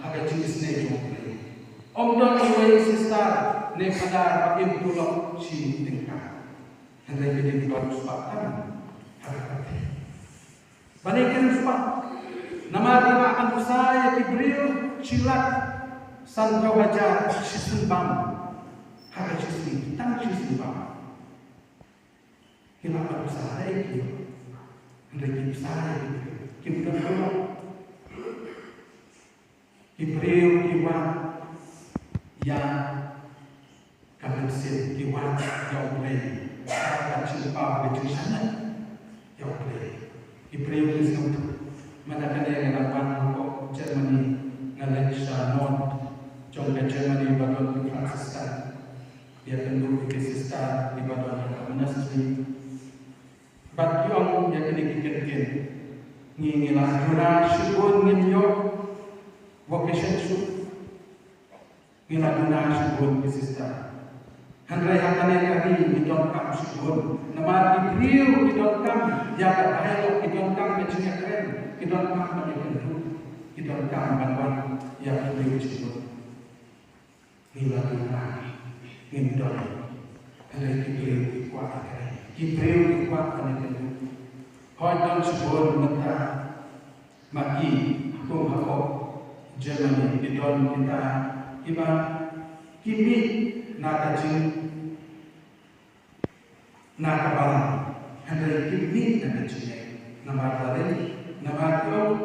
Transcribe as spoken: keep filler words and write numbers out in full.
Ha ka jingisynei jong U Blei, ym don iwei i sister ne i phadar ba im tulop shi tyngka. Hynrei ki dei ban spah tam ha ka pyrthei. Ba ne ki spah. Namar ki la pynbsa ïa ki briew shi lak sanphew hajar shisien bam ha ka shisien, tang shisien bam. Ki la pynbsa ïa ki, hynrei ki bsa ïa ki briew, kim don ruh. Ki briew ki wad ïa ka mynsiem, ki wad ïa U Blei, ka jingpynpaw, ka jingshaniah ïa U Blei. Ki briew ki sngewthuh. Mynta kane nga dang wan hapoh Germany, nga leit sha north jong ka Germany ba don ki Franciscan. Ïakynduh ïa ki sister kiba don ha ka monastery. Bad ki ong ïa kine ki kyntien. Ngi, ngi la duna shibun ngim ïoh vocation shuh. Ngi la duna shibun ki sister. Hynrei ha kane ka ri ngi donkam shibun. Namar ki briew ki donkam ïa ka dialogue, ki donkam ïa ka jingïakren, ki donkam ïa ka jingïakynduh, ki donkam ban wan ïakynduh shibun. Ngi la duna, ngim don. Hynrei ki briew ki kwah ïa kane. Ki briew ki kwah ïa kane. Hooid, don shibun mynta ma ngi kum hapoh Germany, ki don kita kiba ki mih na ka jing na ka balang, hynrei kim mih na ka jingngeit. Namar balei? Namar ki ong,